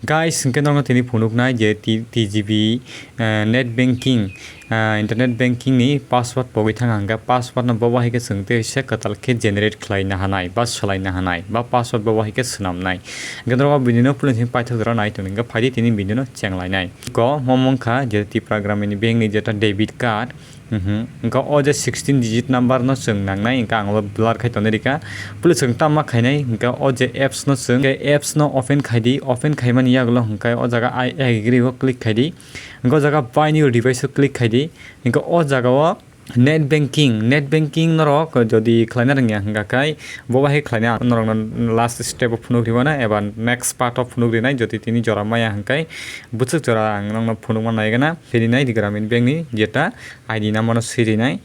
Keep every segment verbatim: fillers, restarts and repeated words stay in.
Guys, hwnkhe norokno tini phunuknai je T-, T G B, eh, net banking, eh, internet banking ni password pogwi thang hwnkhe password no bobo hai khe chwng tei se kwtal khe generate khlaina hanai ba swlaina hanai ba password bobo hai khe swnamnai. Hwnkhe norok o video no puilani simi paithak jora nai tongdi, hwnkhe phaidi tini video no chenglainai. Ko mo wngkha je Tipra Gramin Bank ni jeta debit card, Mhm. Hwnkhe o je sixteen digit number no chwng nangnai, hwnkhe ang o blur khai tonwi rikha. Puila chwng tamo khainai, hwnkhe o je apps no chwng, hwnkhe apps no open khai di, open khaimani yagulo hwnkhe o jaga I agree o click khai di. Hwnkhe o jaga buy new device o click khai di. Hwnkhe o jaga o net banking, net banking norok jodi khlaina rwngya hwnkha khai bo bahai khlaina norokno last step o phunuk rwmano eba next part o phunuk rwnai jodi tini jora maya hwnkhe bwswk jora ang norokno phunukma nai gana. Phiri nai di Gramin Bank ni jeta I D number no swi rinai.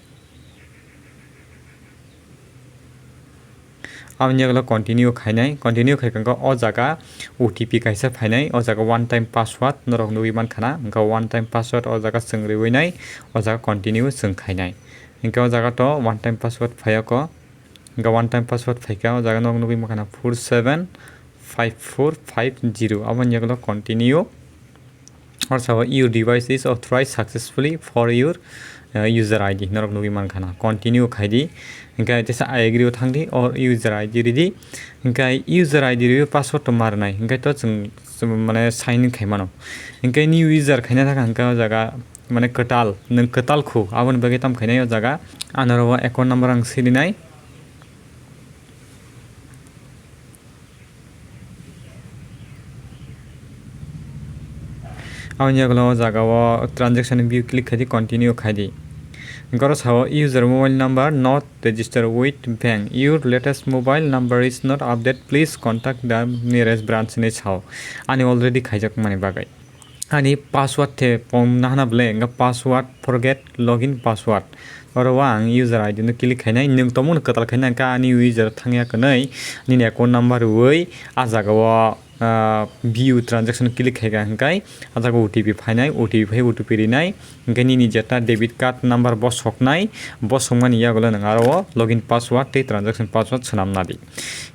Aboni yagulo continue khainai, continue khaikha o jaga O T P kaisa phainai, o jaga one time password norok nugwi mankha na, hwnkhe one time password o jaga chwng rwinai, o jaga continue chwng khainai. Hwnkhe o jaga to one time password phaiya ko, hwnkhe one time password phaikha o jaga norok nugwi mankha na four seven five four five zero, aboni yagulo continue. Or sabo, "Your device is authorized successfully for your, uh, user I D." Norok nugwi mankha na. Continue khai di. Hwnkhe teisa "I agree" o thang di, or user I D ri di. Hwnkhe user I D ri password to ma rwnai. Hwnkhe to chwng, chwng mane sign in khai mano. Hwnkhe new user khaina thang hwnkhe o jaga mane kwtal, nwng kwtal khu. Aboni bagwi tam khainai o jaga. Ano oro account number ang swi rinai. Aboni yagulo o jaga o transaction view click khai di, continue khai di. Goro sao, "User mobile number not registered with bank. Your latest mobile number is not update. Please contact the nearest branch" hinwi sao. Ani already khaijak mani bagwi. Ani password the pom nahana ble, hwnkhe password forget login password. Oro o ang user I D no click khainai, nwng tongmung no kwtal khainai, hwnkhe ani user thangya kwnwi nini account number rwui a jaga o, ah, view transaction click khaikha, hwnkhe a jaga O T P phainai, O T P phai O T P rinai, hwnkhe nini jeta debit card number bosoknai, bosokmani yagulo nwng aro o login password tei transaction password swnam nadi.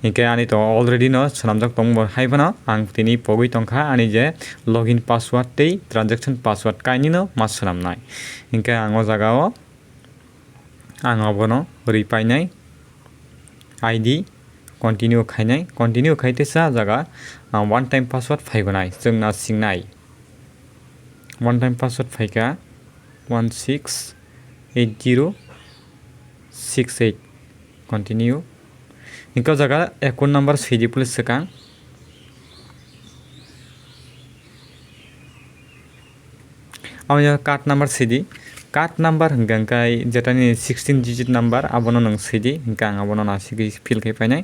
Hwnkhe ani to already no swnamjak tongbo hai phano ang tini pogwi tongkha ani je login password tei transaction password kainwi no ma swnamnai. Hwnkhe ang o jaga o ang obono rwi painai I D continue khainai, continue khai teisa jaga, ah, one time password phaigonai chwng na singnai. One time password phaikha one six eight zero six eight. Continue. Hwnkhe o jaga account number swi di, please, swkang. Aboni card number swi di. Card number hwnkhe hwnkhe jetani sixteen digit number abono nwng swi di. Hwnkhe ang abono nasigwi fill khai painai.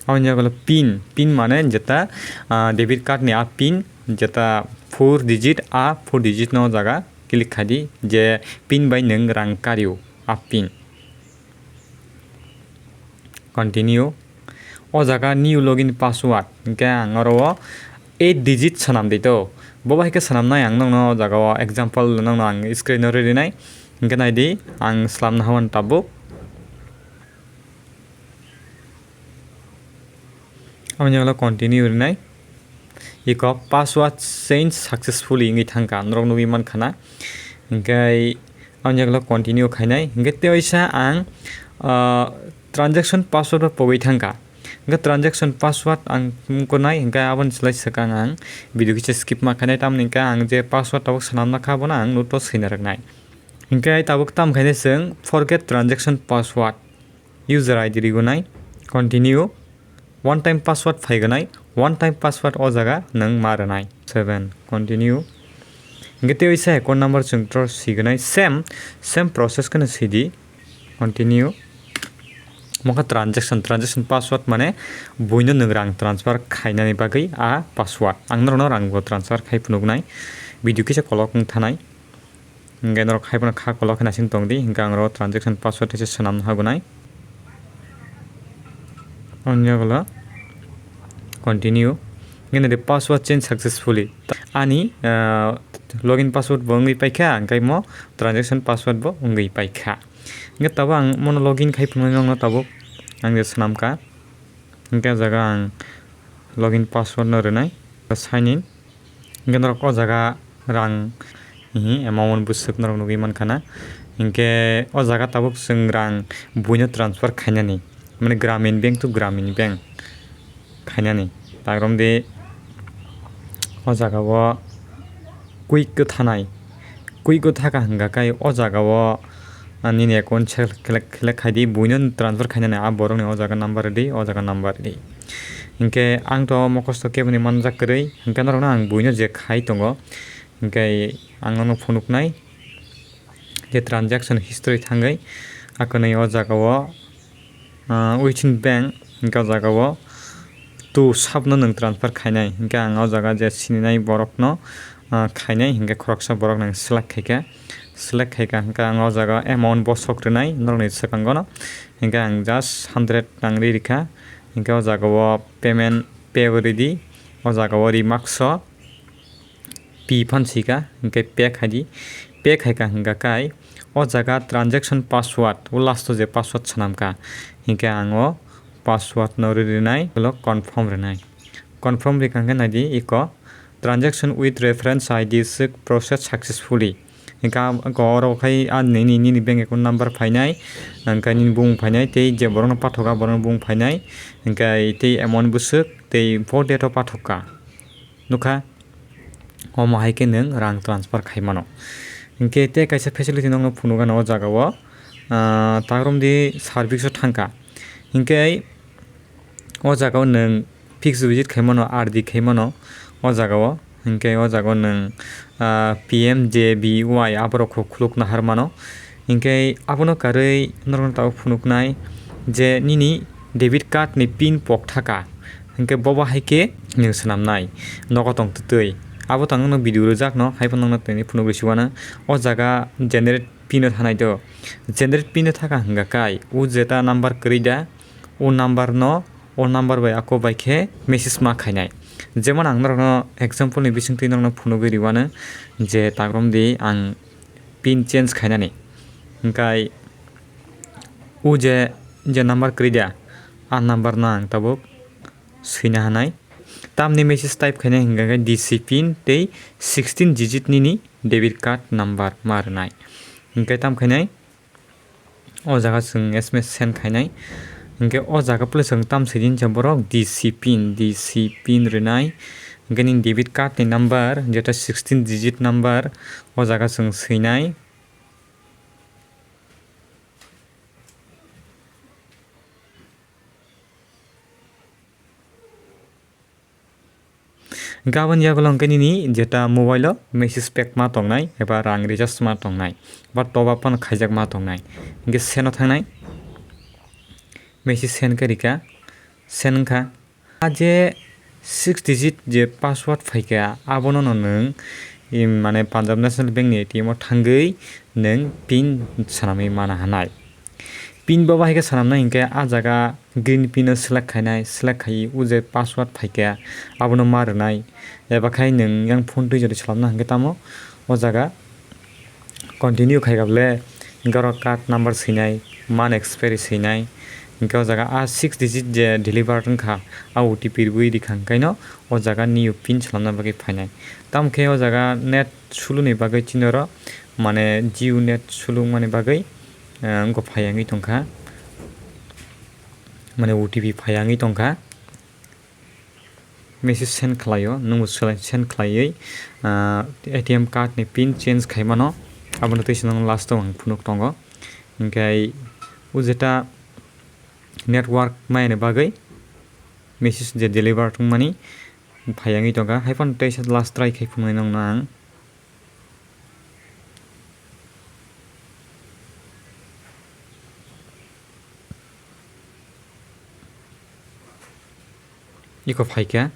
Aboni yagulo pin, pin mane jeta, ah, debit card ni a pin, jeta four digit, a four digit no jaga click khai di, je pin bai nwng rang kario a pin. Continue. O jaga new login password, hwnkhe ang oro o eight digit swnam di to. Bo bai khe swnamnai ang nokno o jaga o example nokno ang screen o rwi rinai. Hwnkhe nai di, ang swnamna hwn tabuk. Aboni yagulo continue rinai. Iko password change successfully wngwi thangkha, norok nugwi mankha na. Hwnkhe aboni yagulo continue khainai. Hwnkhe tei waisa ang, ah, transaction password bo pogwi thangkha. Hwnkhe transaction password ang wngkha nai, hwnkhe aboni slai swkang ang video kisa skip ma khainai, tamoni hwnkhe ang je password tabuk swnamna kha, bono ang note o swina rwknai. Hwnkhe tabuk tam khainai chwng forget transaction password. User I D rigonai, continue, one time password phaigonai, one time password o jaga nwng ma rwnai. Seven, continue. Hwnkhe tei waisa account number chwng tro swigonai, same, same process kheno swi di, continue. Mokha transaction, transaction password mane buino nwng rang transfer khainani bagwi a password. Ang norokno rang bo transfer khai phunuknai, video kisa kolok wng thanai. Hwnkhe norok hai phano kha kolok khe naising tong di, hwnkhe ang oro transaction password tei se swnam no hago nai. Ani yagulo continue. Hwnkhe nai di password change successfully. Ani, ah, login password bo wngwi paikha, hwnkhe mo transaction password bo wngwi paikha. Hwnkhe tabuk ang mono login khai phunuknai nokno tabuk ang je swnam kha. Hwnkhe o jaga ang login password no rwnai. Sign in. Hingke norok o jaga rang, hihi, amount bwswk norok nugwi mankha na. Hingke o jaga tabuk chwng rang buino transfer khainani, mane Gramin Bank to Gramin Bank khainani. Tagromdi o jaga o quick o thanai, quick o thaka hingka kai o jaga o, ah, nini account select khlai, khlai khaidi, buino transfer khainani, a borokni o jaga number rwdi, o jaga number rwdi. Hingke ang to mokhosto keboni manjak kwrwi, hingke norokno ang buino je khai tongo, hingke ang nono phunuknai je transaction history thangwi, a kwnwi o jaga o, ah, within bank, hingke o jaga o to sabno nwng transfer khainai, hingke ang o jaga je sininai borokno, ah, khainai, hingke khoroksa borok nang select khaikha, select khaikha, hingke ang o jaga amount bosok rwnai norokni swkango no, hingke ang just hundred nang ri rikha, hingke o jaga o payment pay bo ridi, o jaga o ri makso. P phan sika, hingke pay khaidi, pay khaika hingka kai, o jaga transaction password, o last o je password swnamka, hingke ang o password no ri rinai, ulo confirm rinai. Confirm rikha hingke naidi iko, "Transaction with reference I D swk process successfully." Hingke abo oro khai a nini, nini bank account number phainai, hingke nini bumung phainai, tei je borokno pathok a borokno bumung phainai, hingke tei amount bwswk, tei bo date o pathok ka. Nukha, omo hai khe nwng rang transfer khai mano. Hinkhe tei kaisa facility nokno phunukgano o jaga o, ah, tagromdi service o thangkha. Hinkhe o jaga o nwng fixed deposit khai mano, R D khai mano o jaga o. Hinkhe o jaga o nwng, ah, P M J B Y aborok kho khuluk nahar mano. Hinkhe abono karwi norokno tabuk phunuknai je nini debit card ni pin pok thaka, hinkhe bobo hai khe nwng swnamnai nogo tong twtwi. Abo tang nokno video rwjakno, haiphano nokno tini phunugwi siwana. O jaga generate pin o thanai do. Generate pin o thaka hwnga kai, o jeta number kwrwi da, o number no, o number bai ako bai khe message ma khainai. Jemon ang norokno example ni bisingtwi norokno phunugwi riwano je tagromdi ang pin change khainani. Hinkhe o je, je number kwrwi da, a number no ang tabuk swina hanai. Tamni message type khainai hinkhe D C pin tei sixteen digit nini debit card number ma rwnai. Hinkhe tam khainai o jaga chwng S M S send khainai. Hinkhe o jaga pore chwng tam sidi hinkhe borok D C pin, D C pin rwnai. Hinkhe nini debit card ni number, jeta sixteen digit number, o jaga chwng swinai. Hinkhe aboni yagulo hinkhe nini jeta mobile o message pack ma tongnai eba rang recharge ma tongnai ba top up phano khaijak ma tongnai. Hinkhe send o thangnai, message send khe rikha, send wngkha. A je six digit je password phaikha, abono no nwng, im, mane Punjab National Bank ni A T M o thangwi nwng pin swnamwi mana hanai. Pin bobo hai khe swnamnai hinkhe a jaga green pin o select khainai, select khaiwi o je password phaikha abono ma rwnai. Eba khai nwng yang phone twi jodi swlamna hinkhe tamo o jaga continue khai kha bole, hinkhe oro card number swinai, month expiry swinai, hinkhe o jaga a six digit je delivered wngkha, a O T P rwui rikha, hinkhe no o jaga new pin swlamna bagwi phainai. Tamo khe o jaga net sulu ni bagwi chini oro, mane Jio net sulu wngmani bagwi, eh, wngkha phai wngwi tongkha, mane O T P phai wngwi tongkha. Message send khlaio, nwngbo selai send khlaiwi, ah, A T M card ni pin change khai mano, abono tei se nwng last o ang phunuk tongo. Hinkhe o jeta network maya ni bagwi message je deliver wngmani phai wngwi tongkha, hai phano teisa last try khai phunuknai nongno ang. Iko phaikha.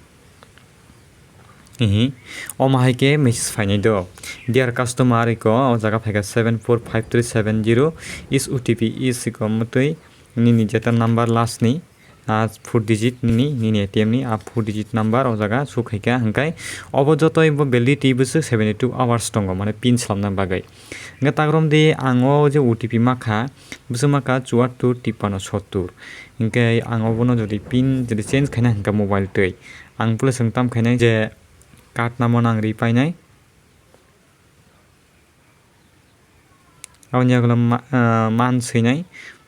Ihi. Omo hai khe message phainai do. Dear customer, iko o jaga phaikha seven four five three seven zero. Is O T P is iko mutwi nini jeta number last ni, ah, four digit nini, nini A T M ni, ah, four digit number o jaga su khaikha, hwnkhe obo jotoi bo validity bwswk seventy two hours tongo, mane pin swlamna bagwi. Hwnkhe tagromdi ang o je O T P makha, bwswk makha chuattur tippano sottur. Hwnkhe ang obono jodi pin jodi change khaina hwnkhe mobile twi, ang puila swng tam khainai je, Card number no ang ri painai. Aboni yagulo ma-, ah, man swinai,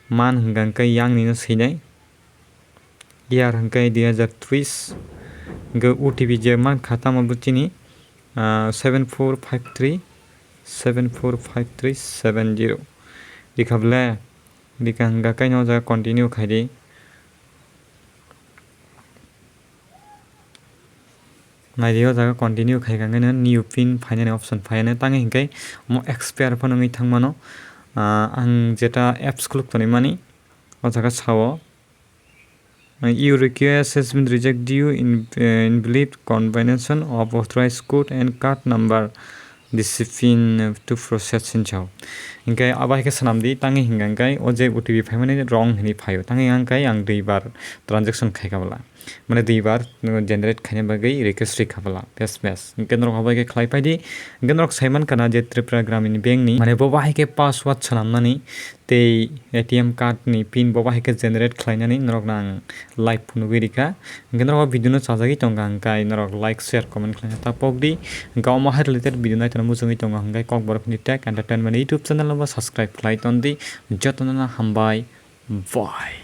man hwnka hwnkhe yang nino swinai, year hwnkhe dui hazar tris, hwnkhe O T P je man kha tamo bo chini, ah, seven four five three, seven four five three seven zero. Rikha ble, rikha hwnka khe no jaga continue khaidi. Naidi o jaga continue khai kha hwnkhe new pin phainani option phaiya tangwi hwnkhe omo expire phano wngwi thangmano. Ah, ang jeta apps khuluk tonwi mani o jaga sao, "Your request has been rejected due in, eh, invalid combination of authorized code and card number. This pin to process," hinwi sao. Hwnkhe abo hai khe swnamdi tangwi hwnkhe o je O T P phaimani wrong hinwi phaio tangwi hwnkhe ang duibar transaction khai kha bwla. Mane duibar generate khaina bagwi request rikha bwla, bes bes. Hwnkhe norok abo hai khe khlai paidi. Hwnkhe norok saiman kana je Tripura Gramin Bank ni, mane bo bahai khe password swnamnani tei A T M card ni pin bo bahai khe generate khlainani norokno ang live phunugwi rikha. Hwnkhe norok o video no chajagwi tongkha hwnkhe norok like, share, comment khlaina ta pokdi. Hwnkhe omo hai related video naitongna muchungwi tongo hwnkhe Kokborok ni Tech Entertainment YouTube channel no bo subscribe khlai tondi. Jotono no hambai. Bye.